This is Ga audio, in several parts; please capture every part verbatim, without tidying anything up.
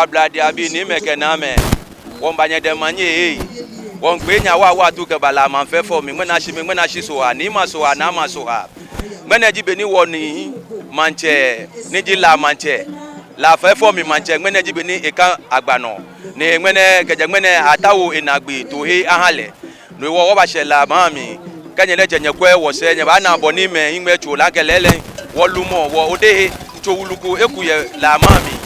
Ablade abii, niimɛi kɛ naamɛi, wɔmiiba nyɛ dɛŋ maŋ nyɛ ee. Wɔmiikpee nyɛ awaawaa atuu kɛba La maŋ fɛfɛo mli, ŋmɛnɛ ashi mli, ŋmɛnɛ ashi Sohaa, niimɛi a Sohaa, naamɛi a Sohaa. Ŋmɛnɛ ji be ni wɔnii maŋtsɛ, ni ji La maŋtsɛ, La fɛfɛo mli maŋtsɛ, ŋmɛnɛ ji be ni ekã agba nɔ. Ni ŋmɛnɛ, kɛjɛ ŋmɛnɛ ataoɔ enaagbee toohe ahã lɛ. No hewɔ wɔbashɛ La maŋ mli. Kɛ nyɛ diɛŋtsɛ nyɛkwɛ wɔsɛɛ, nyɛbaana bɔ ni mɛi hiŋmɛi tsuɔ lɛ, akɛ lɛɛlɛŋ wɔlumɔ, wɔ odehe tso wulu ko eku yɛ La maŋ mli.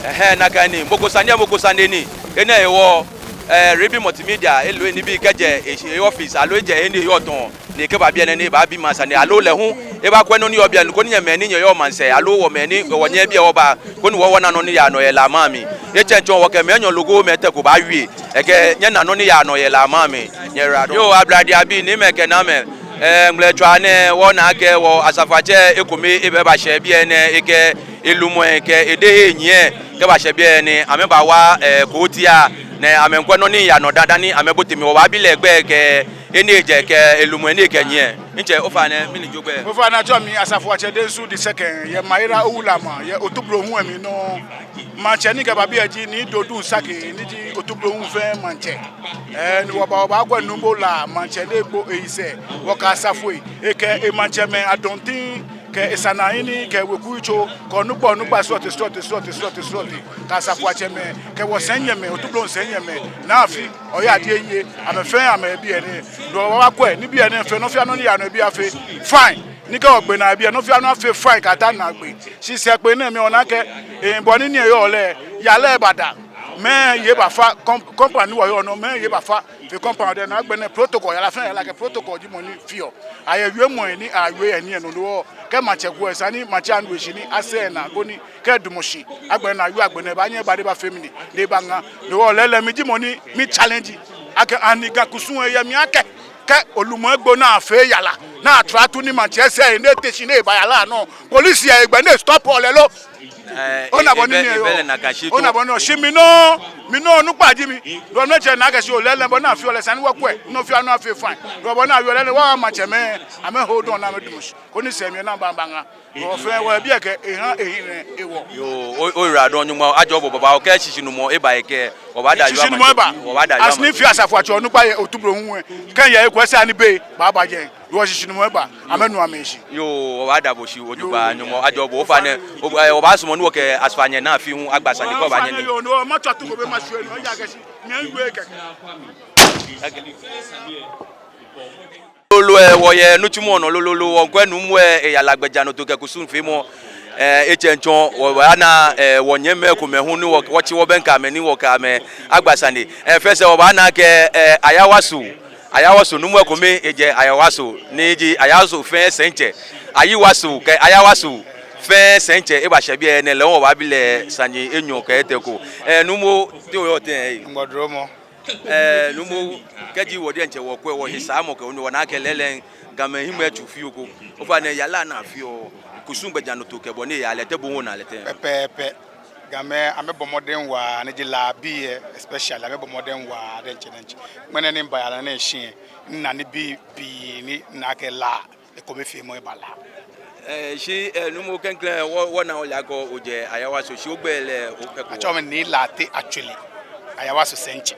Ɛhɛɛ, nakai ni, mɔ ko sane, mɔ ko sane ni. Enɛ hewɔ, eh, Ribi Multimedia, elo enibii kɛjɛ e, e office, aloo ejɛ he ni eyɔɔ tɔŋŋ, ni ekɛba biɛ nɛɛ ni ebabi maŋ sane, aloo lɛ hu ebakwɛ nɔ ni yɔɔ biɛ nɛɛ, koni nyɛ mɛi ni nyɛyɔɔ maŋsɛɛ, aloo wɔ mɛi ni wɔnyɛɛɛ biɛ wɔba, koni wɔ wɔna nɔ ni yaa nɔ yɛ La maŋ mli. Etsɛŋ tsɔ wɔkɛ mɛi enyɔ loo ko mɛi etɛ ko baawie, ekɛ nyɛna nɔ ni yaa nɔ yɛ La maŋ mli. Nyɛyiwaladɔŋŋ. Yoo, Ablade abii, niimɛi kɛ naamɛi, eh, ŋmlɛtswaa nɛɛ wɔna akɛ wɔ asafoatsɛ ekome eba, ebashɛ biɛ nɛɛ, ekɛ elumɔi kɛ edehe nyiɛ kɛbashɛ biɛ ni amɛbawa, eh, kootia ni amɛmiikwɛ nɔ ni yaa nɔ daa dani amɛbote mli. Wɔbaabi lɛ egbɛi kɛ he ni ejɛ kɛ elumɔi ni ekɛnyiɛ. Ntsɛ, ofainɛ, mɛni ji ogbɛi? Ofainɛ, atsɛɔ mi Asafoatsɛ Densu the second, yɛ Maira Owula maŋ, yɛ Otublohum lɛ mli nɔŋŋ. Maŋtsɛ ni kɛba biɛ ji Nii Dodun Sake, ni ji Otublohum fɛɛ maŋtsɛ. Eh, ni wɔba, wɔbaakwɛ Nuumo La maŋtsɛ ni egbo eyi sɛɛ, wɔkɛ asafoi, ekɛ emaŋtsɛmɛi adɔntin, kɛ esanahii ni, kɛ eweku yitso, kɛ onukpa, onukpa srɔtoi, srɔtoi, srɔtoi, srɔtoi, srɔtoi, kɛ asafoatsɛmɛi, kɛ wɔsɛinyɛmɛi, Otublohum sɛinyɛmɛi, Naa Afi, Oyadeɛ Yie, amɛfɛɛ amɛyɛ biɛ nɛɛ. No hewɔ wɔbaakwɛ ni biɛ nɛɛ fɛɛ, nɔ fɛɛ nɔ ni yaa nɔ yɛ biɛ fɛɛ fine. Ni kɛ wɔgbe naa yɛ biɛ, nɔ fɛɛ nɔ afee fine kɛta naagbee. Shi sɛɛ kpee nɛɛ mli wɔna akɛ, eh, bɔ ni nii lɛ yɔɔ lɛ, yara lɛ baada. Mɛi yei bafa, com-, compound ni wɔyɔɔ nɔ, mɛi yei bafa fe compound lɛ, ni agbɛnɛ protocol, yara fɛɛ yara kɛ protocol ji mɔ ni feɔ. Ayɛ wiemɔi ni awie yɛ nii lɛ nɔ. No hewɔ kɛ maŋtsɛ ku lɛ, esa ni maŋtsɛ anu eshishi ni asɛɛ naa koni kɛ edamɔ shi, agbɛnɛ naa yuu agbɛnɛ ebaanyɛ eba ni ebafee mɛni, ni ebaŋa. No hewɔ lɛɛlɛŋ mi ji mɔ ni mi challenge akɛ ani Ga kusum lɛ yɛ mli akɛ, kɛ olumɔ egbo ni afee yara, ni atrɔ atu ni maŋtsɛ sɛɛ ni ete shi ni eba yara nɔ, police yɛ egbɛ ni e-stop lɛ lo? Eh, ona bɔ ni, ebɛ, nii lɛ yɔɔ, ebɛ lɛ nakai shi to. Ona bɔ ni, shi mi nɔŋŋ, mi nɔŋŋ onukpa ji mi. No hewɔ mɛi tsɛ na akɛ shi lɛɛlɛŋ bɔ ni afeɔ lɛ, esa ni wɔkwɛ nɔ fɛɛ nɔ afee fine. No hewɔ bɔ ni awieɔ lɛ nɛɛ, wɔha maŋtsɛmɛi amɛ-hold on ni amɛdamɔ shi koni sɛɛ mli lɛ naa babaŋa. Wɔ fɛɛ wɔyɛ biɛ kɛ ehã ehiɛ ewɔ. Yoo, o, oyiwaladɔŋŋ, Nyɔŋmɔ ajɔɔ bo babaoo. Kɛ shishinumɔ eba lɛ kɛ, wɔbaada yoo, shishinumɔ eba. Wɔbaada yoo. As ni fɛɛ asafoatsɛ onukpa yɛ Otublohum lɛ, kɛ eyɛ he ko lɛ esa ni bei baaba jɛi. Yoo, shishinumɔ eba. Amɛnu amɛshishi. Yoo, wɔbaada bo shi ojogbaŋŋ, Nyɔŋmɔ ajɔɔ bo. Ofainɛ, o, eh, wɔbaasumɔ ni wɔkɛ asafoanyɛ Naa Afi hu agba sane kɛ obaanyɛ ni. Yoo, no, matswa tu ko be ma shwe no, eya kɛ shi. Miiwie kɛkɛ. Lolo lɛ, wɔyɛ nitsumɔ nɔ lolo lolo, wɔmiikwɛ Nuumo lɛ eyara gbɛjianɔtoo kɛ kusumfeemɔ. Eh, etsɛŋ tsɔ, wɔbaana, eh, wɔnyɛmimɛi komɛi hu ni wɔ, wɔtsi wɔbɛŋkɛ amɛ ni wɔkɛ amɛ agba sane. Eh, first, wɔbaana akɛ, eh, Ayawaso, Ayawaso, Nuumo lɛ ekome ejɛ Ayawaso, ni ji Ayawaso fɛɛ sɛitsɛ. Ayiwaso kɛ Ayawaso fɛɛ sɛitsɛ, ebashɛ biɛ nɛɛ, lɛ hu wɔbaabi lɛ sane enyɔ kɛ etɛ ko. Eh, Nuumo, te oyɔɔ tɛŋŋ? Ŋmɔdromɔ. Eh, Nuumo, kɛji wɔ diɛŋtsɛ wɔkwɛ, wɔhe saamɔ kɛ wɔ ni wɔna akɛ lɛɛlɛŋ Gamɛi hiŋmɛi tsu fioo ko. Ofainɛ, yara ni afeɔ, kusum gbɛjianɔtoo kɛ bɔ ni eyaa lɛ, te bo hu ona lɛ tɛŋŋ? Pɛpɛɛpɛ. Gamɛi amɛbɔ mɔdɛŋ waa, ni ji La bii lɛ especially, amɛbɔ mɔdɛŋ waa diɛŋtsɛ diɛŋtsɛ. Ŋmɛnɛ ni miba yara nɛɛ shi lɛ, mina nibii pii ni mina akɛ La ekomefeemɔ eba La. Eh, shi, eh, Nuumo, klɛŋklɛŋ, wɔ, wɔna ole akɛ ojɛ Ayawaso, shi ogbɛi lɛ, o, eko. Atsɛɔ mi Nii Lartey Atwili, Ayawaso sɛitsɛ.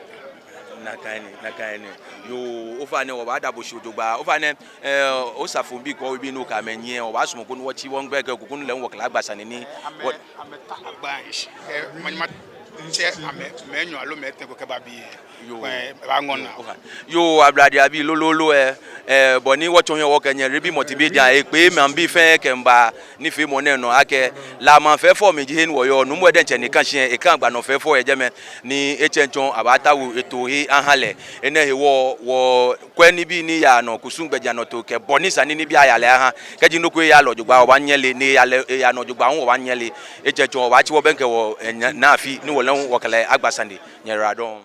Nakai ni, nakai ni. Yoo, ofainɛ, wɔbaada bo shi ojogbaŋŋ. Ofainɛ, eh, osafobii kɛ owebii ni okɛ amɛ nyiɛ, wɔbaasumɔ koni wɔtsi wɔgbɛi kɛ eko koni lɛ hu wɔkɛ lɛ agba sane ni. Amɛ, wɔ- amɛta agba shi. Eh, manyɛ matsɛ amɛ, mɛi enyɔ aloo mɛi etɛ ko kɛba biɛ. Yoo. Kwɛ, ebaŋɔɔ naa. Yoo, Ablade abii lolo lolo, eh, eh, bɔ ni wɔtsɔ hiɛ wɔkɛ nyɛ Ribi Multimedia, ekpee maŋbii fɛɛ kɛmiiba nifeemɔ nɛɛ nɔ akɛ La maŋ fɛfɛo mli ji he ni wɔyɔɔ, Nuumo lɛ diɛŋtsɛ ni kã shi lɛ, ekã agba nɔ fɛfɛo yɛ jɛmɛ, ni etsɛŋ tsɔ abaatao etoohe ahã lɛ. Enɛ hewɔ wɔkwɛ nibii ni yaa nɔ, kusum gbɛjianɔtoo kɛ bɔ ni esa ni nibii aya lɛ ahã. Kɛji nɔ ko eyaaa nɔ jogbaŋŋ, wɔbaanyɛ ale, ni eya lɛ, eyaa nɔ jogbaŋŋ hu wɔbaanyɛ ale. Etsɛŋ tsɔ wɔbaatsi wɔbɛŋkɛ wɔ, eh, Naa Afi ni wɔ lɛ hu wɔkɛ lɛ agba sane. Nyɛyiwaladɔŋŋ.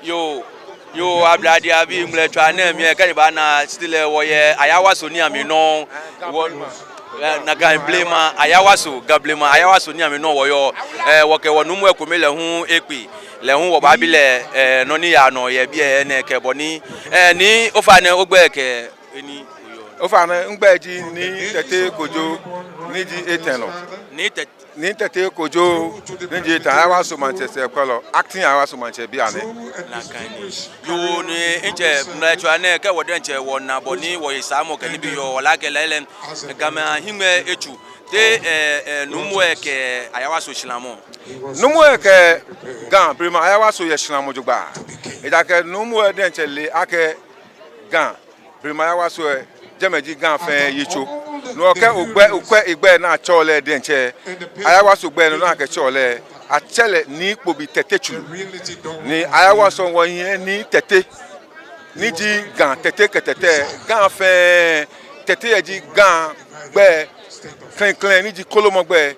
Yoo, yoo, Ablade abii, ŋmlɛtswaa nɛɛ mli lɛ, kɛ nyɛbaana still lɛ, wɔyɛ Ayawaso nii amli nɔŋŋ. Wɔ, eh, nakai blema Ayawaso, Ga blema Ayawaso nii amli nɔŋŋ wɔyɔɔ. Eh, wɔkɛ wɔ Nuumo lɛ ekome lɛ hu ekpe, lɛ hu wɔbaabi lɛ, eh, nɔ ni yaa nɔ yɛ biɛ nɛɛ kɛ bɔ ni, eh, ni ofainɛ ogbɛi kɛ he ni oyɔɔ. Ofainɛ, migbɛi ji Nii Tetteh Kojo. Ni ji etɛ nɔ. Ni tɛ- Ni Tɛte Kojo, ni ji etɛ, Ayawaso maŋtsɛ sɛɛkwɛlɔ, acting Ayawaso maŋtsɛ bianɛ. Nakai ni. Yoo, ni ntsɛ mlɛtsɔ nɛɛ kɛ wɔ diɛŋtsɛ wɔna bɔ ni wɔyi saamɔ kɛ nibii yɔɔ, wɔle akɛ lɛɛlɛŋ Gamɛi ahiŋmɛi etsu. Te, eh, eh, Nuumo lɛ kɛ Ayawaso shramɔ. Nuumo lɛ kɛ Ga blema Ayawaso yɛ shramɔ jogbaŋŋ. Ejaakɛ Nuumo lɛ diɛŋtsɛ le akɛ Ga blema Ayawaso lɛ, jɛmɛ ji Ga fɛɛ yitso. Ni wɔkɛ ogbɛ, okwɛ egbɛi ni atsɛɔ lɛ diɛŋtsɛ, Ayawaso gbɛi nɔ ni akɛtsɛɔ lɛ, atsɛ lɛ Nii Kpobi Tɛte Tsuru. Ni Ayawaso wɔyɛ Nii Tɛte, ni ji Ga Tɛte kɛ Tɛtɛ, Ga fɛɛ Tɛte lɛ ji Ga gbɛi klɛŋklɛŋ ni ji kɔlɔmɔ gbɛi.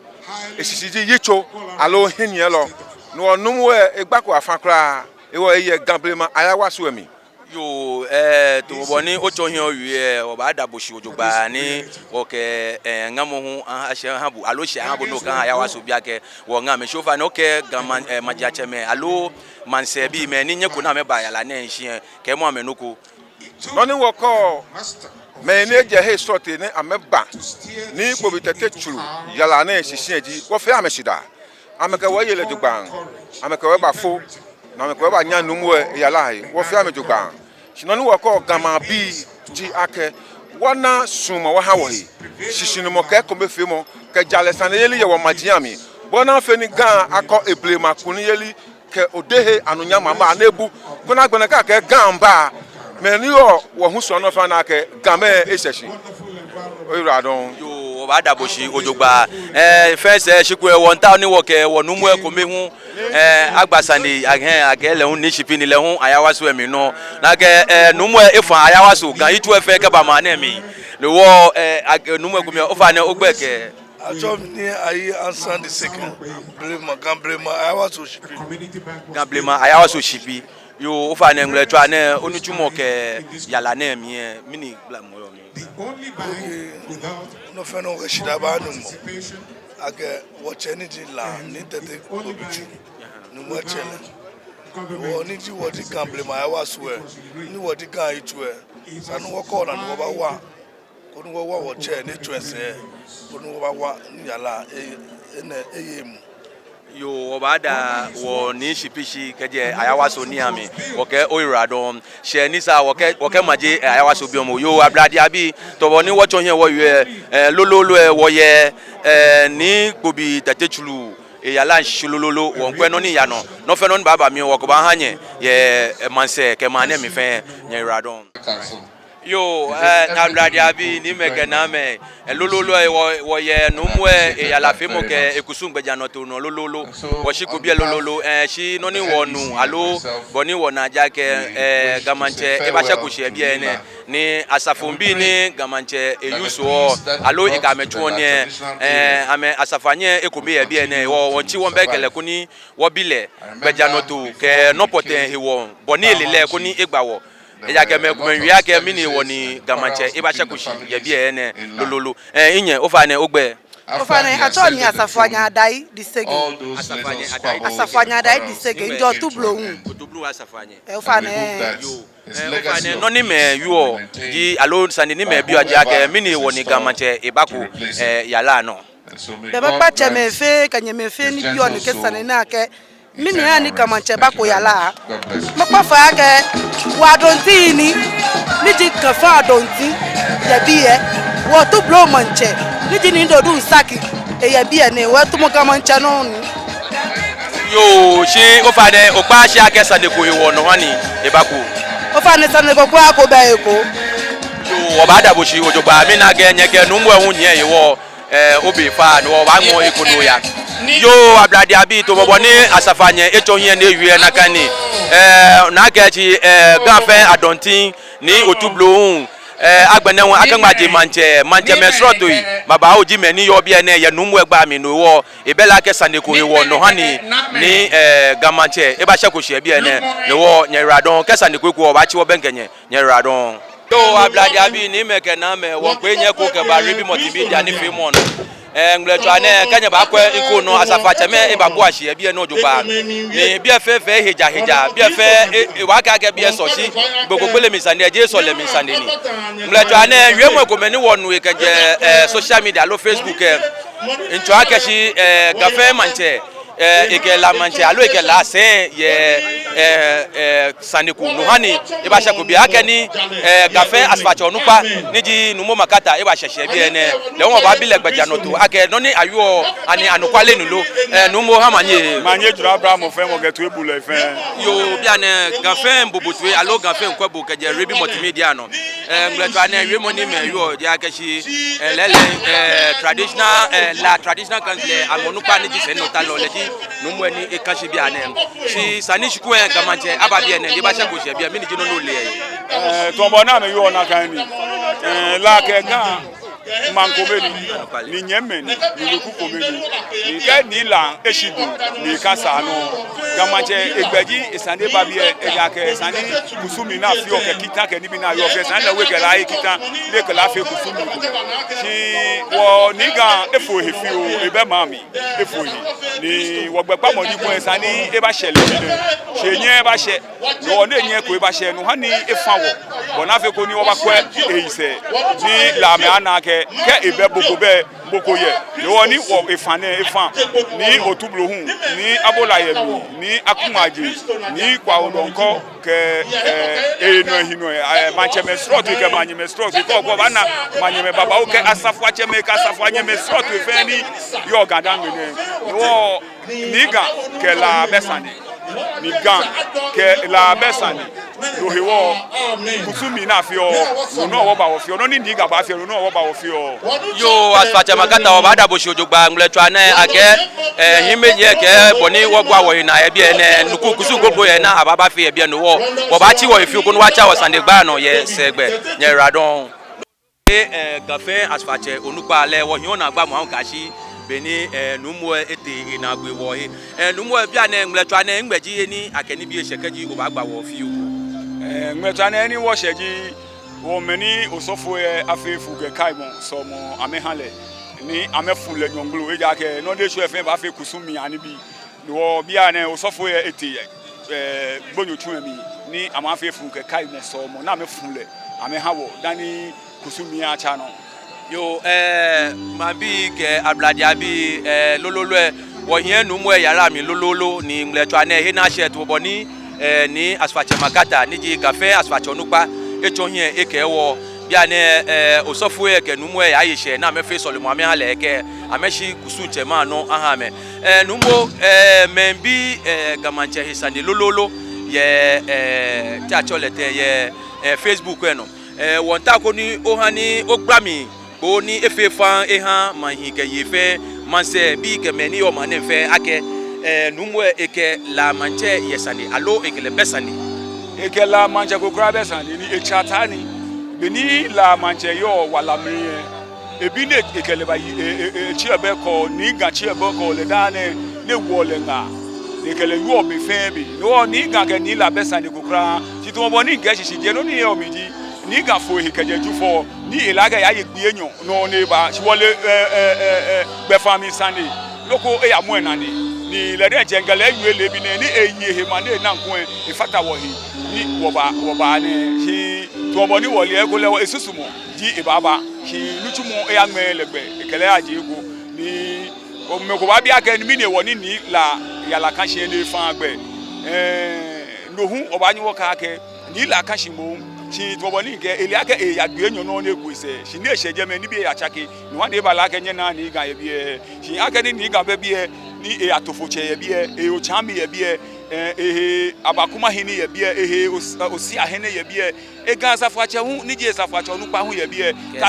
Eshishi ji yitso aloo hiɛnyiɛlɔ. Ni wɔ Nuumo lɛ egbako afã kwraa, ehewɔ eyɛ Ga blema Ayawaso lɛ mli. Yoo, eh, tamɔ bɔ ni otsɔ hiɛ owie lɛ, wɔbaada bo shi jogbaŋŋ ni wɔkɛ, eh, ŋamɔ hu aha, shɛ aha bo, aloo shɛɛ aha bo ni okɛha Ayawaso bii akɛ wɔ Gamɛi, shi ofainɛ okɛɛ Ga maŋ, eh, majiatsɛmɛi aloo maŋsɛɛbii, mɛi ni nyɛko ni amɛba yara nɛɛ shishi lɛ, kɛɛmɔ amɛ nɔ ko. Nɔ ni wɔkɛɔ mɛi ni ejɛ he srɔtoi ni amɛba Nii Kpobi Tɛte Tsuru yara nɛɛ shishi lɛ ji, wɔfee amɛ shidaa. Amɛkɛ wɔ ye lɛ jogbaŋŋ, amɛkɛ wɔ bafo, ni amɛkɛ wɔ banya Nuumo lɛ yara lɛ he, wɔfee amɛ jogbaŋŋ. Shi nɔ ni wɔkɛɔ Ga maŋbii ji akɛ, wɔna suɔmɔ wɔha wɔhe, shishinumɔ kɛ ekomefeemɔ, kɛ jalɛsaneyeli yɛ wɔmaji amli. Bɔ ni afee ni Ga akɔ eblema kunimyeli kɛ odehe anunyam amli ni ebu. Koni agbɛnɛ kɛ akɛɛ Ga miiba, mɛi ni yɔɔ wɔhusu anɔ fɛɛ ana akɛ Gamɛi eshɛ shi. Oyiwaladɔŋŋ. Yoo, wɔbaada bo shi jogbaŋŋ. Eh, fɛɛ sɛɛ shi kulɛ wɔmiitao ni wɔkɛ wɔ Nuumo lɛ kome hu, eh, agba sane, akɛ, akɛ lɛ hu Nii Shipi ni lɛ hu Ayawaso lɛ mli nɔ. Ni akɛ, eh, Nuumo lɛ efã Ayawaso Ga yitso lɛ fɛɛ kɛba maŋ nɛɛ mli. Ni wɔ, eh, akɛ Nuumo lɛ kome, ofainɛ ogbɛi kɛ Atsɛɔ mi Nii Ayi Ansan the second. Blema, Ga blema Ayawaso Shipi. Ga blema Ayawaso Shipi. Yoo, ofainɛ ŋmɛlɛtswaa nɛɛ, onitsumɔ kɛ yara nɛɛ mli lɛ, mɛni gblamɔ yɔɔ mli? Okay, nɔ fɛɛ nɔ wɔkɛ shidaa baa Nyɔŋmɔ. Akɛ wɔtsɛ ni ji La, Nii Tɛte Kpobi Tsuru, Nuumo lɛ tsɛ lɛ. Wɔ ni ji, wɔ ji Ga blema Ayawaso lɛ, ni wɔ ji Ga yitso lɛ, esa ni wɔkɔ naa ni wɔbawa. Koni wɔwa wɔtsɛ ni etsɔ esɛɛ, koni wɔbawa ni yara lɛ, e, enɛ, eye emuu. Yoo, wɔbaada wɔ Nii Shipi shi kɛjɛ Ayawaso nii amli, wɔkɛɛ oyiwaladɔŋŋ. Shɛɛ ni sa wɔkɛ, wɔkɛmaje, eh, Ayawaso biɔ mɔ. Yoo, ablade abii, tamɔ bɔ ni wɔtsɔ hiɛ wɔwie, eh, lolo lolo, eh, wɔyɛ, eh, Nii Kpobi Tɛte Tsuru eyara shishi lolo lolo, wɔmiikwɛ nɔ ni yaa nɔ. Nɔ fɛɛ nɔ ni baaba mli lɛ, wɔkɛbaaha nyɛ, yɛ, eh, maŋsɛɛ kɛ maŋ nɛɛ mli fɛɛ, nyɛyiwaladɔŋŋ. Yoo, eh, ablade abii, niimɛi kɛ naamɛi, eh, lolo lolo, eh, wɔ, wɔyɛ Nuumo lɛ eyarafeemɔ kɛ ekusum gbɛjianɔtoo nɔ lolo lolo, wɔshi ko biɛ lolo lolo, eh, shi nɔ ni wɔnu, aloo bɔ ni wɔna ji akɛ, eh, Ga Maŋtsɛ ebashɛko shi yɛ biɛ nɛɛ, ni asafoŋbii ni Ga Maŋtsɛ e-use-ɔ, aloo ekɛ amɛ tsuɔ nii lɛ, eh, amɛ asafoanyɛ ekome yɛ biɛ nɛɛ, wɔ, wɔmiitsi wɔmiibɛŋkɛ lɛ koni wɔbi lɛ gbɛjianɔtoo kɛ nɔ pɔtɛɛ hewɔ, bɔ ni ele lɛ koni egba wɔ. Ejaakɛ mɛi komɛi miiwie akɛ mɛni hewɔ ni Ga Maŋtsɛ ebashɛko shi yɛ biɛ nɛɛ lolo lolo. Eh, minyɛ, ofainɛ ogbɛi? Ofainɛ, atsɛɔ mi Asafoanyɛ Adai the second. Asafoanyɛ Adai. Asafoanyɛ Adai the second. Mijɛ Otublohum. Otublohum Asafoanyɛ. Eh, ofainɛ. Yoo. Eh, ofainɛ, nɔ ni mɛi wieɔ ji, aloo sane ni mɛi biɔ ji akɛ mɛni hewɔ ni Ga Maŋtsɛ ebako, eh, yara nɔ. Bɛ makpa tsɛmɛi fɛɛ kɛ nyɛmɛi fɛɛ ni biɔ nɛkɛ sane nɛɛ akɛ, mɛni hewɔ ni Ga Maŋtsɛ bako yara. Makpa fai akɛ wɔ Adonti ni, ni ji Ga fɛɛ Adonti yɛ biɛ, wɔ Otublohum Maŋtsɛ, ni ji Nii Dodu Nsaki, eyɛ biɛ nɛɛ, wɔ etamɔ Ga Maŋtsɛ nɔŋŋ ni. Yoo, shi ofainɛ, okpa shi akɛ sane ko hewɔ nɔ hewɔ ni ebako? Ofainɛ, sane ko kwraa ko bɛ he ko. Yoo, wɔbaada bo shi jogbaŋŋ, mina akɛ nyɛkɛ Nuumo lɛ hu nyiɛ hewɔ, eh, obe fa ni wɔbaaŋmɔ he ko ni oya. Yoo, ablade abii, tamɔ bɔ ni asafoanyɛ etsɔ hiɛ ni ewie nakai ni, eh, nakai ji, eh, Ga fɛɛ Adonti, Nii Otublohum, eh, agbɛnɛ hu akɛŋma je maŋtsɛ, maŋtsɛmɛi srɔtoi babaoo ji mɛi ni yɔɔ biɛ nɛɛ yɛ Nuumo lɛ gbɛi amli, no hewɔ ebɛ lɛ akɛ sane ko hewɔ nɔ hewɔ ni, ni, eh, Ga Maŋtsɛ ebashɛko shi yɛ biɛ nɛɛ, no hewɔ nyɛyiwaladɔŋŋ, kɛ sane ko eko hewɔ wɔbaatsi wɔbɛŋkɛ nyɛ, nyɛyiwaladɔŋŋ. Yoo, ablade abii, niimɛi kɛ naamɛi, wɔmiikpee nyɛ eko kɛba Ribi Multimedia nifeemɔ nɔ. Ɛɛ, ŋmlɛtswaa nɛɛ, kɛ nyɛbaakwɛ ŋkɔ nɔ, asafoiatsɛmɛi ebabua shi yɛ biɛ nɔ jogbaŋŋ. Ni biɛ fɛɛ fɛɛ ehe ja, he ja, biɛ fɛɛ e, e, wɔkɛɛ akɛ biɛ sɔ shi. Gbekɛbiiatsɛmɛi sane, eji sɔlemɛi sane ni. Ŋmlɛtswaa nɛɛ, wiemɔi komɛi ni wɔnu kɛjɛ, ɛɛ, social media aloo Facebook, ɛɛ, ŋtsɔɔ akɛ shi, ɛɛ, Ga fɛɛ maŋtsɛ, ɛɛ, ekɛ La maŋtsɛ aloo ekɛ La sɛi yɛ, ɛɛ, ɛɛ, sane ko nɔ ha ni ebashɛko biɛ akɛni, ɛɛ, Ga fɛɛ asafoiatsɛ onukpa ni ji Nuumo Makata ebashɛ shi yɛ biɛ nɛɛ. Lɛ hu wɔbaabi lɛ gbɛjianɔtoo akɛ nɔ ni awieɔ, ani anɔkwale ni lo. Ɛɛ, Nuumo, ha manye. Manye jurɔ abla mɔ fɛɛ mɔ kɛ toibulɔi fɛɛ. Yoo, bianɛ Ga fɛɛ miibo bo toi aloo Ga fɛɛ miikwɛ bo kɛjɛ Rebi Multimedia nɔ. Ɛɛ, ŋmlɛtswaa nɛɛ, wiemɔ ni mɛi wieɔ ji akɛ shi, ɛɛ, lɛɛlɛŋ, ɛɛ, traditional, ɛɛ, La Traditional Council, ɛɛ, amɛ onukpa ni ji sɛinɔtalɔ lɛ ji Nuumo ni eka shi bianɛ. Shi sani shi kulɛ Ga maŋtsɛ aba biɛ nɛɛ, ni ebashɛko shi yɛ biɛ, mɛni ji nɔ ni ole yɛ he? Ɛɛ, tamɔ bɔ ni amɛwieɔ nakai ni. Ɛɛ, La kɛ Ga maŋ kome ni, ni nyɛmimɛi ni, ni weku kome ni. Ni kɛ Nii La eshi do ni ekasa nɔ, Ga maŋtsɛ egbɛi ji esani eba biɛ, ejaakɛ sani kusumii ni afeɔ kɛ kita kɛ nibii ni awieɔ fɛɛ, sani lɛ hu ekɛ La aye kita, ni ekɛ La afee kusumii. Shi wɔ Nii Ga efo ehe fioo, ebɛ maŋ mli, efo ehe. Ni wɔgbɛkpamɔ ji kulɛ sani ebashɛ lɛ mli nɛ. Shi enyɛɛɛ ebashɛ. Nɔ ni enyɛɛɛ eko ebashɛ, no ha ni efa wɔ. Bɔ ni afee koni wɔbakwɛ eyi sɛɛ, ni Lamɛi ana akɛ, kɛ ebɛ, mɔ ko bɛ, mɔ ko yɛ. Nɔ ni wɔ efa nɛɛ, efa. Nii Otublohum, Nii Abolayemi, Nii Akumaje, Nii Kwao Dɔnkɔ, kɛ, ɛɛ, enɔ ehinɔ, ɛɛ, maŋtsɛmɛi srɔtoi kɛ manyɛmɛi srɔtoi, kɛ okɔ obaana manyɛmɛi babaoo kɛ asafoiatsɛmɛi kɛ asafoianyɛmɛi srɔtoi fɛɛ ni yɔɔ Ga-Dangme nɛɛ. Nɔ Nii Ga kɛ La bɛ sane. Nii Ga kɛ La bɛ sane. No hewɔ, kusumii ni afeɔ, no nɔŋŋ wɔba wɔfeɔ. Nɔ ni Nii Ga baafee, no nɔŋŋ wɔba wɔfeɔ. Yoo, asafoiatsɛ Makata, wɔbaada bo shi jogbaŋŋ, ŋmlɛtswaa nɛɛ, akɛ, ɛɛ, hiɛmɛɛ nyɛ kɛ bɔ ni wɔbua wɔhe naa yɛ biɛ nɛɛ, nɔ ko kusum kroko yɛ ni abaaba fee yɛ biɛ, no hewɔ wɔbaatsi wɔhe fioo koni wɔyatsa wɔsanegbaa nɔ yɛ sɛɛgbɛ. Nyɛyiwaladɔŋŋ. Ɛɛ, Ga fɛɛ asafoiatsɛ onukpa lɛ, wɔhiɛ onaagbamɔ aahu kɛyashi be ni, ɛɛ, Nuumo lɛ etee enaagbee wɔhe. Ɛɛ, Nuumo lɛ, bianɛ ŋmlɛtswaa nɛɛ, nɛgbɛ ji he ni akɛ nibii eshɛ kɛji obaagba wɔ fioo? Ɛɛ, ŋmlɛtswaa nɛɛ he ni wɔshɛ ji, wɔ mɛi ni osɔfo lɛ afee fuu kɛ kaimɔ sɔlemɔ amɛha lɛ, ni amɛfu lɛ nyɔŋ gblo, ejaakɛ nɔ ni eshwɛ fɛɛ baafee kusumii anibii. Ni wɔ bianɛ osɔfo lɛ etee, ɛɛ, gbonyo tsu lɛ mli, ni amɛfee fuu kɛ kaimɔ sɔlemɔ, ni amɛfu lɛ amɛha wɔ, dani kusumii lɛ atsa nɔ. Yoo, ɛɛ, maŋbii kɛ ablade abii, ɛɛ, lolo lolo lɛ, wɔhiɛ Nuumo lɛ yara mli lolo lolo, ni ŋmlɛtswaa nɛɛ, he ni ashɛ tamɔ bɔ ni, ɛɛ, Nii Asafoiatsɛ Makata, ni ji Ga fɛɛ asafoiatsɛ onukpa, etsɔ hiɛ ekɛɛ wɔ. Bianɛ, ɛɛ, osɔfo lɛ kɛ Nuumo lɛ yaye shɛɛ, ni amɛfee sɔlemɔ amɛha lɛ kɛ amɛshi kusum tsɛmɛi anɔ aha amɛ. Ɛɛ, Nuumo, ɛɛ, mɛi bi, ɛɛ, Ga Maŋtsɛ he sane lolo lolo yɛ, ɛɛ, te atsɛɔ lɛ tɛŋŋ, yɛ, ɛɛ, Facebook lɛ nɔ. Ɛɛ, wɔmiitao koni oha ni ogbala mli kpo ni efee faŋŋ eha maŋ hii kɛ yei fɛɛ, maŋsɛɛbii kɛ mɛi ni yɔɔ maŋ nɛɛ fɛɛ akɛ, ɛɛ, Nuumo lɛ ekɛ La Maŋtsɛ yɛ sane, aloo ekɛ lɛ bɛ sane? Ekɛ La Maŋtsɛ ko kwraa bɛ sane, ni etsɛ ataa ni. Be ni La Maŋtsɛ yɔɔ wala mli lɛ, ebi ni ekɛ lɛ bayi, e, e, e, etsɛ ebɛ kɔ, Nii Ga tsɛ ebɛ kɔ lɛ daa nɛɛ, ni ewoɔ lɛ ŋaa, ni ekɛ lɛ wieɔ be fɛɛ be. No hewɔ Nii Ga kɛ Nii La bɛ sane ko kwraa. Shi tamɔ bɔ ni mikɛɛ shishijee, nɔ ni yɔɔ mli ji, Nii Ga fo ehe kɛjɛ Jufɔ, ni ele akɛ eyaye gbii enyɔ nɔ ni eba. Shi wɔle, ɛɛ, ɛɛ, ɛɛ, ɛɛ, gbɛfaa mli sane, nɔ ko eyamɔ enaa nii. Ni lɛ diɛŋtsɛ mikɛ lɛ wie leebi nɛɛ, ni eye ehe maŋ ni ena ŋkɔ lɛ, efata wɔhe, ni wɔba, wɔba nɛɛ. Shi tamɔ bɔ ni wɔle lɛ, ekolɛ wɔ esusumɔ ji ebaaba. Shi nitsumɔ eyaŋmɛɛ lɛ gbɛ, ekɛ lɛ yaje he ko. Ni mɛi komɛi baabi akɛ, ni mɛni hewɔ ni Nii La yara kã shi ni efaaa gbɛ? Ɛɛ, no hu wɔbaanyɛ wɔkɛɛ akɛ, Nii La kã shi moŋ, shi tamɔ bɔ ni mikɛɛ, ele akɛ eya gbii enyɔ nɔ ni eku esɛɛ, shi ni eshɛ jɛmɛ, nibii yatsake, no hewɔ ni ebala akɛ nyɛnaa Nii Ga yɛ biɛ. Shi akɛni Nii Ga bɛ biɛ, ni eya Tofotsɛ yɛ biɛ, eya Otsaame yɛ biɛ, ɛɛ, ehe Abakumahene yɛ biɛ, ehe Os-, Osiahene yɛ biɛ, eGa Asafoiatsɛ hu, ni ji Asafoiatsɛ onukpa hu yɛ biɛ, kɛ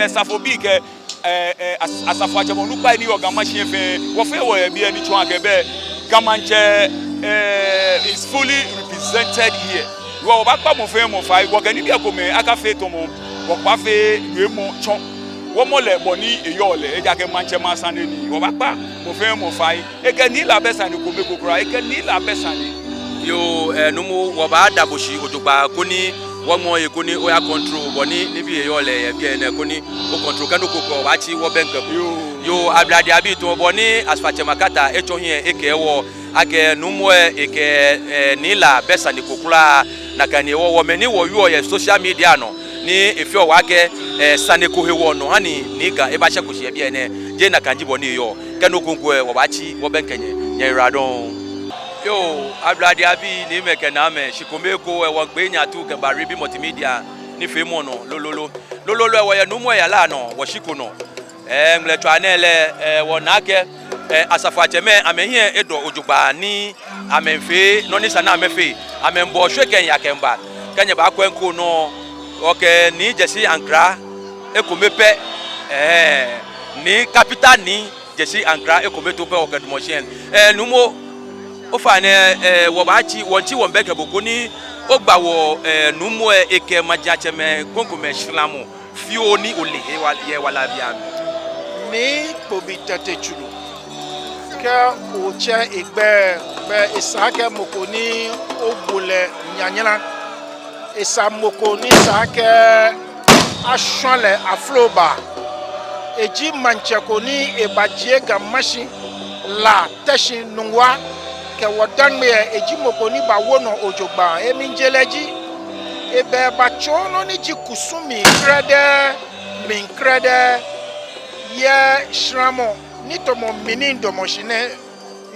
asafobii kɛ, ɛɛ, ɛɛ, as-, asafoiatsɛmɛi onukpai ni yɔɔ Ga Mashi fɛɛ, wɔ fɛɛ wɔyɛ biɛ ni tsɔɔ akɛ bɛ Ga Maŋtsɛ, ɛɛ, is fully represented here. Wɔ, wɔbaakpa mɔ fɛɛ mɔ fai, wɔkɛ nibii komɛi akafee tamɔ, wɔkpa fɛɛ wiemɔ tsɔ. Wɔmɔ lɛ bɔ ni eyɔɔ lɛ, ejaakɛ maŋtsɛ maŋ sane ni, wɔbaakpa mɔ fɛɛ mɔ fai. Ekɛ Nii La bɛ sane kome ko kwraa, ekɛ Nii La bɛ sane. Yoo, ɛɛ, Nuumo, wɔbaada bo shi jogbaŋŋ koni wɔŋmɛɔ he koni oya control bɔ ni nibii yɔɔ lɛ yɛ biɛ nɛɛ koni o control kɛ nɔ ko kwraa wɔbaatsi wɔbɛŋkɛ bo. Yoo. Yoo, Ablade abii tamɔ bɔ ni Asafoatsɛ Makata etsɔ hiɛ ekɛɛ wɔ akɛ Nuumo lɛ ekɛ, eh, Nii La bɛ sane ko kwraa. Nakai ni wɔ, wɔ mɛi ni wɔyɔɔ yɛ social media nɔ ni efeɔ wɔ akɛ, eh, sane ko hewɔ nɔ hani Nii Ga ebashɛko shi yɛ biɛ nɛɛ. Jeee nakai ji bɔ ni eyɔɔ. Kɛ nɔ ko kwraa lɛ wɔbaatsi wɔbɛŋkɛ nyɛ, nyɛyiwaladɔŋŋ. Yoo, Ablade abii, niimɛi kɛ naamɛi, shi kome ekoŋŋ lɛ wɔŋkpee nyɛ atuu kɛba Ribi Multimedia nifeemɔ nɔ lolo. Lolo lɛ wɔyɛ Nuumo lɛ yara nɔ, wɔshiko nɔ. Eh, ŋmlɛtswaa nɛɛ lɛ, eh, wɔna akɛ, eh, Asafoatsɛmɛi amɛhiɛ edɔ jogbaŋŋ ni amɛmiifee nɔ ni sa ni amɛfee. Amɛmiibɔ shwe kɛmiiya kɛmiiba. Kɛ nyɛbaakwɛ ŋkɔ nɔ, wɔkɛ Nii Gyesi Ankrah ekome pɛ, eh, Nii Capital Nii Gyesi Ankrah ekome too pɛ wɔkɛdamɔ shi. Eh, Nuumo, ofainɛ, eh, wɔbaatsi, wɔŋtsi wɔŋbɛŋkɛ bo koni ogba wɔ, eh, Nuumo lɛ ekɛ majiatsɛmɛi krokomɛi shramɔ fioo ni ole yɛ wala bianɛ. Nii Kpobi Tɛtɛ Tsuru, kɛ otsɛ egbɛi, bɛ esa akɛ mɔ ko ni owo lɛ nyanyara. Esa mɔ ko ni sa akɛ ashwa lɛ afloba. Eji maŋtsɛ ko ni ebajie Ga Mashi, La, Teshi, Nungua kɛ wɔ Dangme lɛ, eji mɔ ko ni bawo nɔ jogbaŋŋ. Emli je lɛ ji, ebɛ ebatsɔɔ nɔ ni ji kusum mli krɛdɛɛ, mli krɛdɛɛ. Yɛ shramɔ ni tamɔ mi ni midamɔ shi nɛɛ,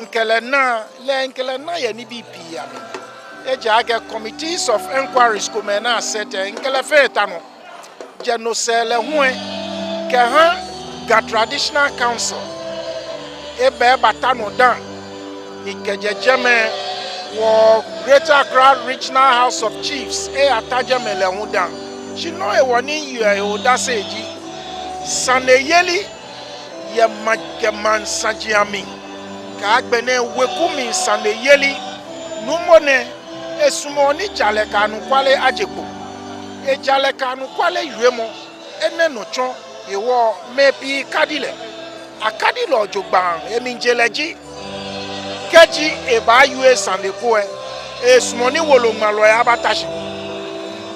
mikɛ lɛ na, lɛ mikɛ lɛ na yɛ nibii pii amli. Ejaakɛ committees of enquiries komɛi ni aset lɛ, mikɛ lɛ fɛɛ ta nɔ. Jɛ no sɛɛ lɛ hu lɛ, kɛha Ga Traditional Council, ebɛ ebata nɔ dã, ni kɛjɛ jɛmɛ wɔ Greater Accra Regional House of Chiefs eyata jɛmɛ lɛ hu dã. Shi nɔ hewɔ ni miyeɔ he odase ji, saneyeli yɛ maŋ kɛ maŋ saji amli, kɛ agbɛnɛ weku mli saneyeli, Nuumo nɛɛ, esumɔɔ ni jalɛ kɛ anɔkwale aje kpo. Ejalɛ kɛ anɔkwale wiemɔ, enɛ nɔ tsɔ hewɔ mɛi pii kadi lɛ. Akadi lɛ jogbaŋŋ, emli je lɛ ji, kɛji ebaawie sane ko lɛ, esumɔɔ ni woloŋmalɔi abata shi,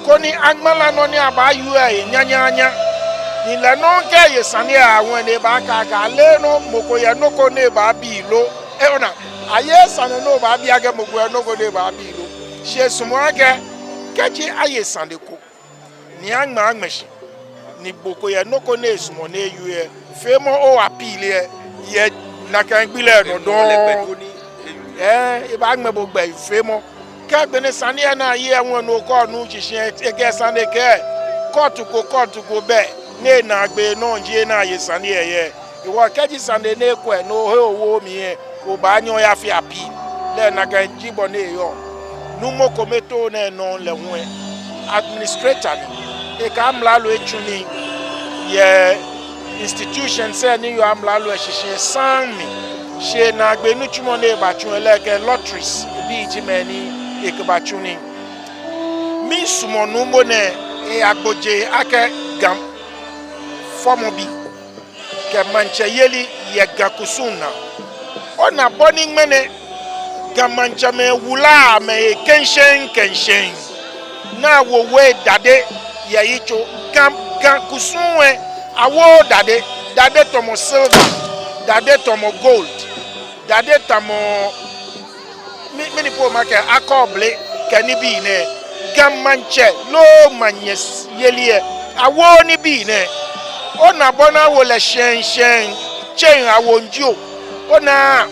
koni aŋmala nɔ ni abaawie lɛ nyanyanya. Ni lɛ nɔŋŋ kɛ eye sane lɛ aahu lɛ ni ebaakɛɛ akɛ aleee nɔ mɔ ko yɛ nɔ ko ni ebaabi lo. Eh, ona, ayeee sane ni obaabi akɛ mɔ ko yɛ nɔ ko ni ebaabi lo. Shi esumɔɔ akɛ, kɛji aye sane ko ni aŋmɛ aŋmɛ shi, ni mɔ ko yɛ nɔ ko ni esumɔɔ ni ewie lɛ, feemɔ o appeal lɛ yɛ nakai gbi lɛ nɔ dɔŋŋ. Eh, ebaaŋmɛ bo gbɛ feemɔ. Kɛ agbɛnɛ sane lɛ ni aye lɛ hu lɛ, no kɔ nu shishi lɛ, ekɛ sane kɛɛ, court ko, court ko bɛ ni enaagbee nɔ ji he ni aye sane lɛ yɛ. Hewɔ kɛji sane ni ekwɛ ni ohe owo mli lɛ, obaanyɛ oyafee appeal. Lɛ nakai ji bɔ ni eyɔɔ. Nuumo kome too nɛɛ nɔŋŋ lɛ hu lɛ, administrator ni. Ekɛ amralo etsu nii yɛ institutions lɛ ni yɔɔ amralo lɛ shishi lɛ saŋŋ mli. Shi enaagbee nitsumɔ ni ebatsu lɛ, lɛ ekɛ lotteries bii ji mɛi ni ekɛbatsu nii. Miisumɔ Nuumo nɛɛ, eyagbojee akɛ Ga fɔmɔbi kɛ maŋtsɛyeli yɛ Ga kusum naa. Ona bɔ ni ŋmɛnɛ Ga maŋtsɛmɛi wulaa amɛhe kɛŋshɛŋ kɛŋshɛŋ. Ni awo wei dade yɛ yitso. Ga, Ga kusum lɛ, awooo dade. Dade tamɔ silver, dade tamɔ gold, dade tamɔ mi, mɛni po makɛɛ, akɔɔble kɛ nibii nɛɛ. Ga maŋtsɛ loo maŋnyɛyeli lɛ, awooo nibii nɛɛ. Ona bɔ ni awo lɛ shɛŋshɛŋ, tsɛŋ awo jio. Ona,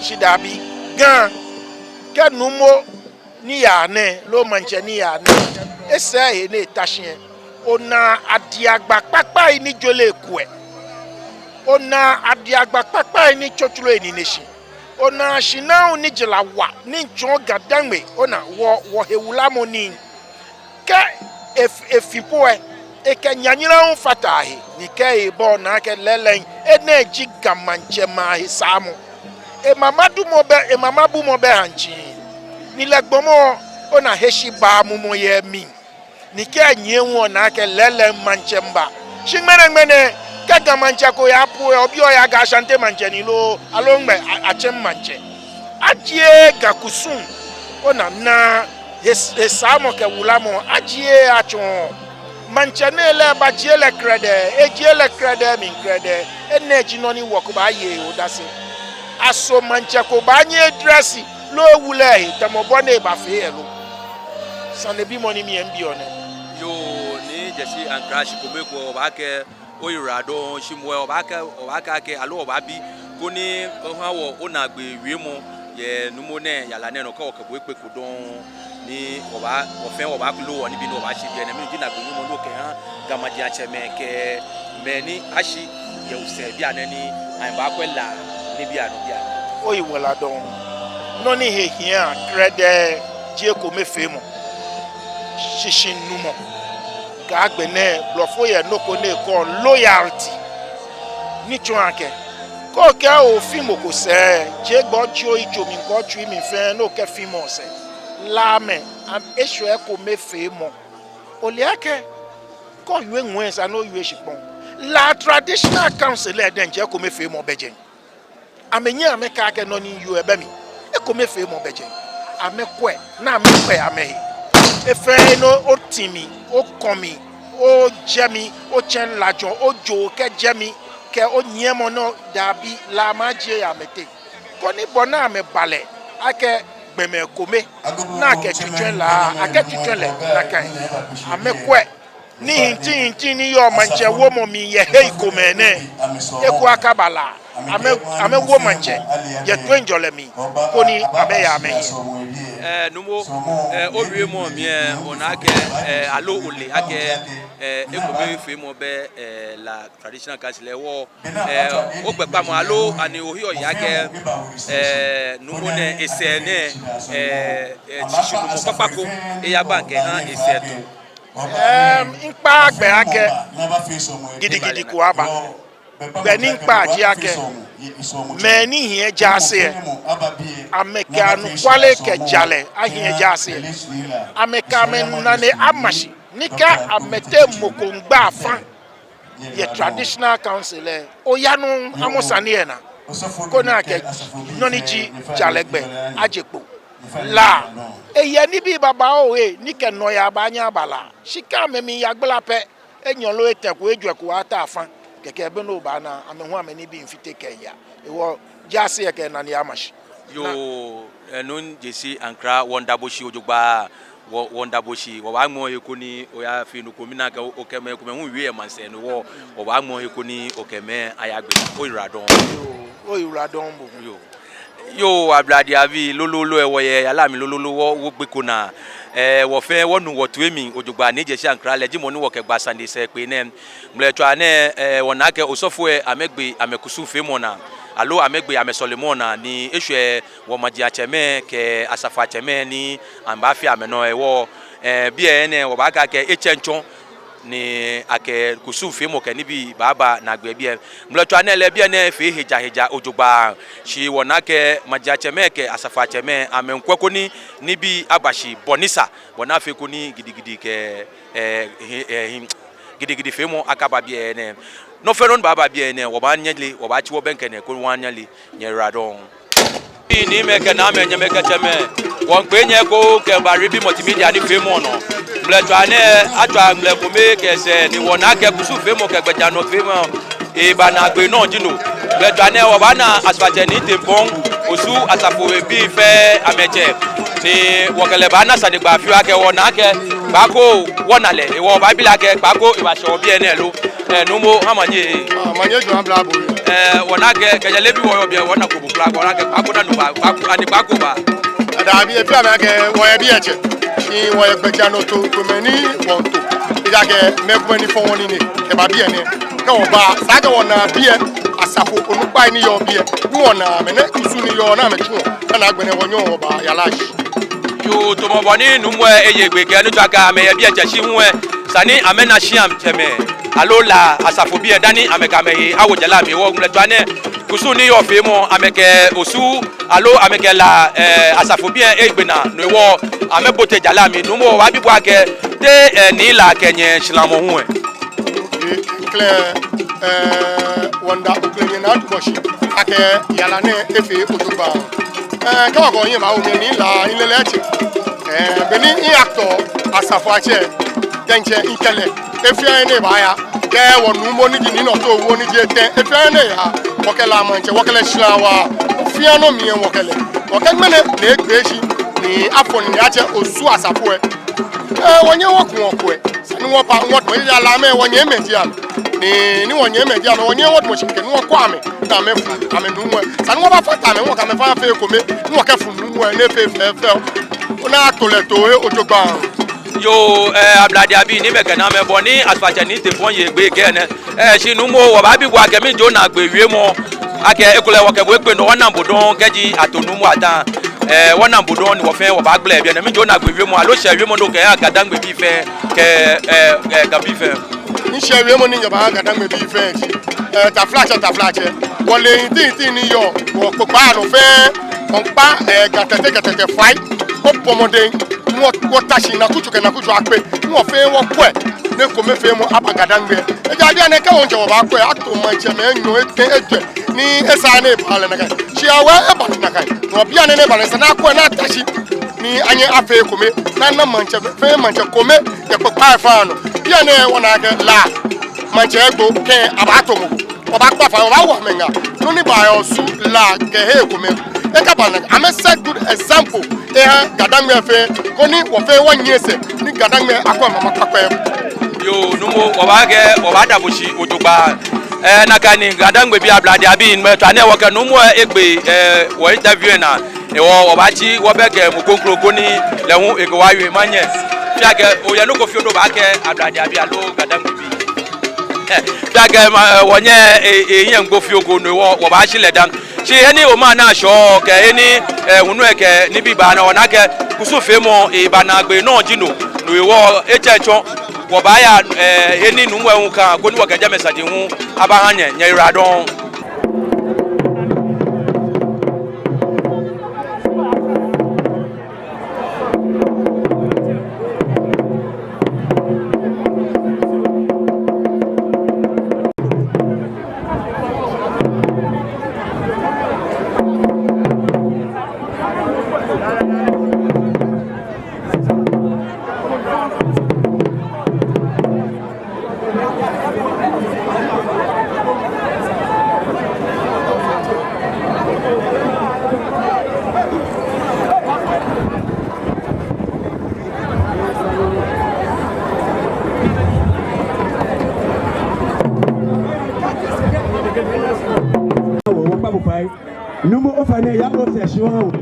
shi dabi, Ga, kɛ nuumo ni yaa nɛɛ loo maŋtsɛ ni yaa nɛɛ, esɛɛ he ni eta shi lɛ, ona adiagba kpakpai ni jɔɔ lɛ kuɛ. Ona adiagba kpakpai ni tsɔtsɔlɔ enine shi. Ona shinaa ni jara wa ni tsɔɔ Ga Dangme, ona wɔ, wɔhewulamɔ nii. Kɛ ef-, efi po lɛ, ekɛ nyanyara hu fataa he, ni kɛ eba ona akɛ lɛɛlɛŋ, enɛ ji Ga maŋtsɛmɛi ahe saamɔ. Emama dumɔ bɛ, emama bumɔ bɛ haŋtsii. Ni lɛ gbɔmɔ, ona heshibaa mumɔ yɛ mli. Ni kɛ enyiɛ hu ona akɛ lɛɛlɛŋ maŋtsɛ miiba. Shi ŋmɛnɛŋmɛnɛ, kɛ Ga maŋtsɛ ko yapo lɛ, obiɔ ejaakɛ Ashanti maŋtsɛ ni lo, aloo ŋmɛnɛ a-, atsɛ maŋtsɛ. Ajie Ga kusum, ona naa, He s-, hesaamɔ kɛ wulamɔ, ajie atsɔɔ. Maŋtsɛ nɛɛ lɛ, bajie lɛ krɛdɛɛ, ejie lɛ krɛdɛɛ mli krɛdɛɛ. Enɛ ji nɔ ni wɔkɛbaaye odase. Aso maŋtsɛ ko baanyɛ edrɛsi loo ewu lɛ he tamɔ bɔ ni ebafee lɛ lo? Sanebimɔ ni miibi onɛ. Yoo, Nii Gyesi Ankrah, shi kome ko wɔbaakɛɛ oyiwaladɔŋŋ, shi moŋ wɔbaakɛɛ, wɔbaakɛɛ akɛ, aloo wɔbaabi, koni oha wɔ onaagbee wiemɔ yɛ nuumo nɛɛ yara nɛɛ nɔ, kɛ wɔkɛ bo ekpe ko dɔŋŋ, ni wɔbaa, wɔ fɛɛ wɔbaalo wɔnibii ni wɔbaashi biɛ nɛɛ, mɛni ji naagbee wiemɔ ni okɛha Ga majiatsɛmɛi kɛ mɛi ni ashi yɛ osɛɛ bianɛ ni amɛbaakwɛ La nibii anɔ bianɛ? Oyiwaladɔŋŋ. Nɔ ni he hiaa krɛdɛɛ ji ekomefeemɔ, shishinumɔ. Kɛ agbɛnɛ, blɔfo yɛ nɔ ko ni ekɛɔ loyalty. Ni tsɔɔ akɛ, kɛ okɛɛ ofi mɔ ko sɛɛ, jeee gbɛ otsi oyitso mli kɛ otsui mli fɛɛ ni okɛfi mɔ sɛɛ. Lamɛi, am-, eshwɛ ekomefeemɔ. Ole akɛ, kɛ owie ŋwɛi sa ni owie shikpɔŋ. La Traditional Council lɛ diɛŋtsɛ ekomefeemɔ bɛ jɛi. Amɛnyɛɛɛ amɛkɛɛ akɛ nɔ ni yɔɔ lɛ bɛ mli. Ekomefeemɔ bɛ jɛi. Amɛkwɛ, ni amɛkpɛ amɛhe. Efee nɔ, oti mli, okɔ mli, ojɛ mli, otsɛ lajɔ, ojo kɛjɛ mli, kɛ onyiɛmɔ nɔ dabi, La amɛjie yɛ amɛteŋ. Koni bɔ ni amɛba lɛ, akɛ gbɔmɛi kome, ni akɛtswitswɛ La, akɛtswitswɛ lɛ nakai. Amɛkwɛ. Ni hintihinti ni yɔɔ maŋtsɛ womɔ mli yɛ hei komɛi nɛɛ, eko akaba La, amɛ, amɛwo maŋtsɛ yɛ toiŋjɔlɛ mli, koni amɛya amɛhiɛ. Ɛɛ, nuumo, ɛɛ, owiemɔ mli lɛ, ona akɛ, ɛɛ, aloo ole akɛ, ɛɛ, ekomefeemɔ bɛ, ɛɛ, La Traditional Council lɛ hewɔ, ɛɛ, ogbɛkpamɔ aloo ani oheɔ oyeɔ akɛ, ɛɛ, nuumo nɛɛ, esɛɛ nɛɛ, ɛɛ, ɛɛ, shishinumɔ kpakpa ko eyaba kɛha esɛɛ too? Ɛm, mikpaa gbɛ akɛ gidigidi ko aba. Gbɛ ni mikpaa ji akɛ, mɛi ni hiɛ jaase lɛ, amɛkɛ anɔkwale kɛ jalɛ ahiɛ jaase lɛ. Amɛkɛ amɛnane ama shi, ni kɛ amɛteŋ mɔ ko miigba afã yɛ Traditional Council lɛ, oya nɔ, amɔ sane lɛ naa, koni akɛ nɔ ni ji jalɛ gbɛ aje kpo. La, eyɛ nibii babaoo ni kɛ nɔyaa baanyɛ aba La. Shi kɛ amɛmiiya gbala pɛ, enyɔ loo etɛ ko, ejwɛ ko ata afã, kɛkɛ be ni obaana amɛ hu amɛnibii miifite kɛya. Hewɔ jaase lɛ kɛ enane ama shi. Yoo, ɛɛ, Nuŋtsɔ Gyesi Ankrah, wɔmiida bo shi jogbaŋŋ, wɔ, wɔmiida bo shi, wɔbaaŋmɛ ohe koni oyafee nɔ ko, mina akɛ okɛ mɛi komɛi hu wie yɛ maŋsɛɛ nɔ hewɔ, wɔbaaŋmɛ ohe koni okɛ mɛi ayagbe. Oyiwaladɔŋŋ. Yoo, oyiwaladɔŋŋ bo. Yoo. Yoo, Ablade abii, lolo lolo lɛ wɔyɛ yara lɛ mli lolo lolo wɔ, wɔgbe ko naa. Ɛɛ, wɔ fɛɛ wɔnu wɔtoi mli jogbaŋŋ, Nii Gyesi Ankrah lɛ ji mɔ ni wɔkɛgba sane sɛɛ kpee nɛɛ. Ŋmlɛtswaa nɛɛ, ɛɛ, wɔna akɛ osɔfoi lɛ amɛgbe amɛkusumfeemɔ naa, aloo amɛgbe amɛsɔlemɔ naa, ni eshwɛ wɔmajiatsɛmɛi kɛ asafoiatsɛmɛi ni amɛbaafee amɛnɔ hewɔ, ɛɛ, biɛ nɛɛ wɔbaakɛɛ akɛ etsɛŋ tsɔ ni akɛ kusumfeemɔ kɛ nibii baaba naagbee biɛ. Ŋmlɛtswaa nɛɛ lɛ biɛ nɛɛ efee hejaheja jogbaŋŋ, shi wɔna akɛ majiatsɛmɛi kɛ asafoiatsɛmɛi amɛmiikwɛ koni nibii aba shi bɔ ni sa, bɔ ni afee koni gidigidi kɛ, ɛɛ, hi, ɛɛ, hi, gidigidifeemɔ akaba biɛ nɛɛ. Nɔ fɛɛ nɔ ni baaba biɛ nɛɛ, wɔbaanyɛ ale, wɔbaatsi wɔbɛŋkɛ nɛɛ koni wɔnyɛ ale. Nyɛyiwaladɔŋŋ. Niimɛi kɛ naamɛi, nyɛmɛi kɛ tsɛmɛi, wɔmiikpee nyɛ ekoŋŋ kɛba Ribi Multimedia nifeemɔ nɔ. Ŋmlɛtswaa nɛɛ, atswa ŋmlɛ kome kɛ sɛɛ ni wɔna akɛ kusumfeemɔ kɛ gbɛjianɔfeemɔ eba naagbee nɔ ji no. Ŋmlɛtswaa nɛɛ wɔbaana Asafoatsɛ Nii Tempong, Osu asafo bii fɛɛ amɛtsɛ, ni wɔkɛ lɛ baana sanegbaa fioo akɛ wɔna akɛ kpaako wɔna lɛ, hewɔ wɔbaabi lɛ akɛ kpaako ebashɛ wɔ biɛ nɛɛ lo. Ɛɛ, nuumo, ha manye. Ah, manye jɔ abla bo. Ɛɛ, wɔna akɛ, kɛjɛ leebi wɔyɔɔ biɛ, wɔnako bo kwraa, wɔna akɛ kpaako nɔ ba, kpaako, ani kpaako ba? Dabi, efeɔ mi akɛ wɔyɛ biɛ tsɛ. Shi wɔyɛ gbɛjianɔtoo, too mɛi ni wɔmiito. Ejaakɛ mɛi komɛi ni fɔ wɔ nine kɛba biɛ nɛɛ, kɛ wɔba, esa akɛ wɔna biɛ asafo onukpai ni yɔɔ biɛ. Ni wɔna amɛ nɛɛ, kusum ni yɔɔ ni amɛtsuɔ. Kɛ agbɛnɛ wɔnyɛɔ wɔbaa yara shi. Yoo, tamɔ bɔ ni nuumo lɛ eye gbɛ kɛɛ, ni tsɔɔ akɛ amɛyɛ biɛ tsɛ shi hu lɛ, esa ni amɛna shia tsɛmɛi aloo La asafo bii lɛ dani amɛkɛ amɛhe awo jara mli hewɔ ŋmlɛtswaa nɛɛ, kusum ni yɔɔ feemɔ, amɛkɛ Osu aloo amɛkɛ La, ɛɛ, asafo bii lɛ egbe naa no hewɔ amɛbote jara mli. Nuumo, wɔbaabi bo akɛ te, ɛɛ, Nii La kɛ nyɛshramɔ hu lɛ? Klɛŋklɛŋ, ɛɛ, wɔmiida Oklɛŋ Nyɔŋmɔ Naa Duŋ Boshi akɛ yara nɛɛ efee jogbaŋŋ. Ɛɛ, kɛ wɔkɔ nyɛ ma o mɛ Nii La, ile lɛ tsɛ. Ɛɛ, beni miyatɔ Asafoatsɛ, diɛŋtsɛ mikɛ lɛ, he fɛɛ he ni ebaaya, kɛ wɔnuumo ni ji Nii Nɔtoo Wuo ni ji etɛ, he fɛɛ he ni eyaa, wɔkɛ La Maŋtsɛ, wɔkɛ lɛ shara waa, fɛɛ nɔ mli lɛ wɔkɛ lɛ. Wɔkɛ ŋmɛnɛ ni egbee shi, ni afɔ nine atsɛ Osu Asafo lɛ. Ɛɛ, wɔnyɛɛɛ wɔku wɔkwɛ. Esa ni wɔba, wɔtɔ, eya La mɛi, wɔnyɛmimɛi ji amɛ. Ni, ni wɔnyɛmimɛi ji amɛ, wɔnyɛɛɛ wɔtɔ shi kɛ ni wɔkwɛ amɛ, ni amɛfu amɛnuumo lɛ. Esa ni wɔbafata amɛ, wɔkɛ amɛ fɛɛ afee ekome, ni wɔkɛfu nuumo lɛ ni efee fɛfɛo. Ona, ato lɛ too he jogbaŋŋ. Yoo, ɛɛ, Ablade abii, niimɛi kɛ naamɛi, bɔ ni Asafoatsɛ Nii Tɛmpɔŋ Yei gbee kɛɛ nɛ. Ɛɛ, shi nuumo, wɔbaabi bo akɛ mɛni ji onaagbee wiemɔ, akɛ ekolɛ wɔkɛ bo ekpe nɔ, wɔnaa bo dɔŋŋ kɛji ato nuumo ata. Ɛɛ, wɔnaa bo dɔŋŋ ni wɔ fɛɛ wɔbaagbala biɛ nɛɛ. Mɛni ji onaagbee wiemɔ, aloo shɛɛ wiemɔ ni okɛha Ga-Dangme bii fɛɛ kɛ, ɛɛ, ɛɛ, Gabii fɛɛ? Mishɛɛ wiemɔ ni mibaha Ga-Dangme bii fɛɛ ji, ɛɛ, taflatsɛ, taflatsɛ, wɔle hii tiŋtiŋ ni yɔɔ wɔkpokpaa nɔ fɛɛ, wɔmiikpa, ɛɛ, Ga Tɛte kɛ Tɛte fai. Wɔbɔ mɔdɛŋ, wɔ, wɔta shi, nakutso kɛ nakutso akpe, ni wɔ fɛɛ wɔkwɛ, ni ekomefeemɔ aba Ga-Dangme. Ejaakɛ bianɛ kɛ wɔmiijɛ wɔbaakwɛ, ato maŋtsɛmɛi enyɔ, etɛ, ejwɛ, ni esaaa ni eba lɛ nakai. Shi awe eba nakai. Ni bianɛ ni eba lɛ, esa ni akwɛ ni ata shi, ni anyɛ afee ekome, ni ana maŋtsɛ fɛɛ maŋtsɛ kome yɛ kpokpaa lɛ fɛɛ nɔ. Bianɛ wɔna akɛ La Maŋtsɛ egbo kɛ abaato mɔ ko. Wɔbaakpa fai, wɔbaawo amɛ ŋaa. Nɔ ni baa yɛ Osu, La kɛ he ekome. Ekaba nakai, amɛ set good example eha Ga-Dangme fɛɛ, koni wɔ fɛɛ wɔnyiɛ sɛɛ, ni Ga-Dangme akwɛ mama kpakpa. Yoo, nuumo, wɔbaakɛɛ, wɔbaada bo shi jogbaŋŋ. Ɛɛ, nakai ni Ga-Dangme bii, Ablade abii, mɛi tswa nɛɛ, wɔkɛ nuumo lɛ egbe, ɛɛ, wɔ interview lɛ naa. Hewɔ wɔbaatsi wɔbɛŋkɛ mɔ kroko ni lɛ hu ekɛ wɔ awie. Manyɛ, fɛɛ akɛ oyɛ nɔ ko fioo ni obaakɛɛ Ablade abii aloo Ga-Dangme bii? Fɛɛ akɛ ma, wɔnyɛ, e, e, ehiɛ ŋgbo fioo ko nɔ hewɔ wɔbaashi lɛ daŋ. Shi he ni Omaŋ naa shɛɔ kɛ he ni, ɛɛ, hulu lɛ kɛ nibii baa nɛɛ, wɔna akɛ kusumfeemɔ eba naagbee nɔ ji no. No hewɔ etsɛŋ tsɔ wɔbaaya, ɛɛ, he ni nuumo lɛ hu kã, koni wɔkɛ jɛmɛ saji hu abaha nyɛ, nyɛyiwala dɔŋŋ. Wɔkpa bo fai. Nuumo, ofainɛ, yaa osɛɛ shi oha wɔ.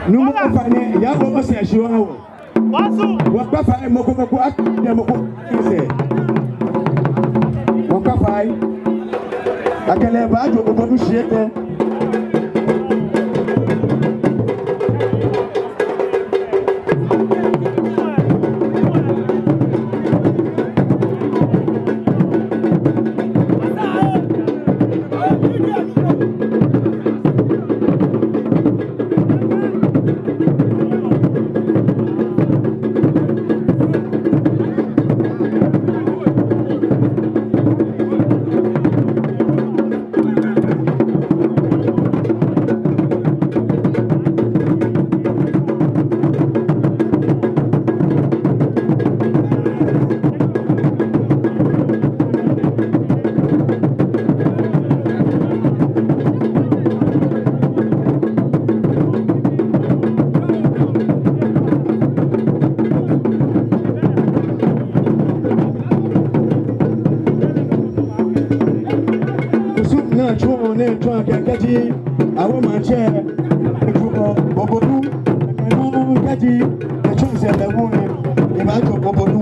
Nuumo, ofainɛ, yaa osɛɛ shi oha wɔ. Wɔkpa fai, mɔ ko mɔ ko akɛ mɔ ko sɛɛ. Wɔkpa fai. Akɛ lɛ baajo obonu shi etɛ. Kusum ni atsuɔ nɛɛ, atsuɔ akɛ kɛji awo maŋtsɛ, eju ko obonu, kɛji etsɔ sɛɛ lɛ hu lɛ, ebaajo obonu.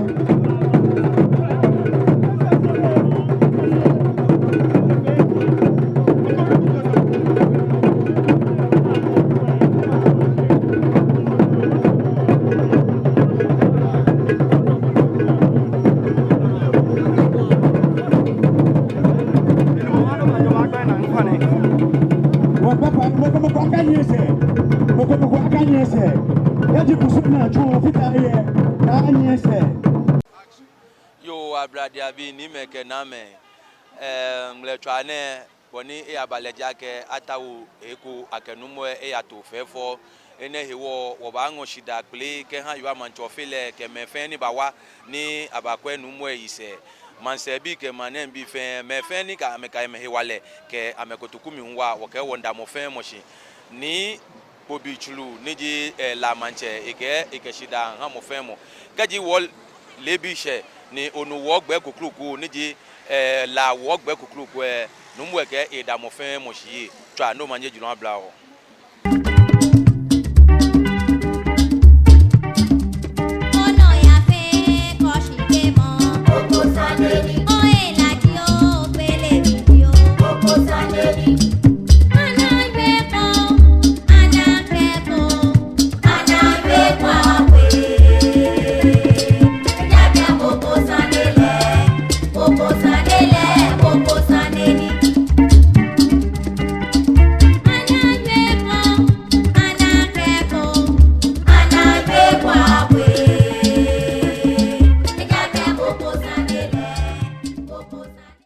Wɔkpa fai, mɔ ko mɔ ko akanyiɛ sɛɛ. Mɔ ko mɔ ko akanyiɛ sɛɛ. Kɛji kusum ni atsuɔ fata he lɛ, kaanyiɛ sɛɛ. Yoo, Ablade abii, niimɛi kɛ naamɛi, ɛɛ, ŋmlɛtswaa nɛɛ, bɔ ni eyaba lɛ ji akɛ ataoɔ he ko akɛ nuumo lɛ eyato fɛfɛo. Enɛ hewɔ wɔbaaŋɔ shidaa kpele kɛha Yowa Maŋtsɛ Ofe lɛ kɛ mɛi fɛɛ ni ba wa ni abakwɛ Nuumo lɛ yisɛɛ. Maŋsɛɛbii kɛ maŋnɛbii fɛɛ, mɛi fɛɛ ni kɛ amɛ kɛ amɛhewalɛ kɛ amɛkotoku mli hu wa, wɔkɛɛ wɔmiida mɔ fɛɛ mɔ shi. Nii Kpobi Tsuru ni ji, eh, La Maŋtsɛ, ekɛɛ ekɛ shidaa haa mɔ fɛɛ mɔ. Kɛji wɔleebi shɛ ni onu wɔgbɛi kokroko ni ji, eh, La wɔgbɛi kokroko lɛ, Nuumo lɛ kɛɛ eda mɔ fɛɛ mɔ shi yɛ. Tswa ni omanye julɔ abla wɔ.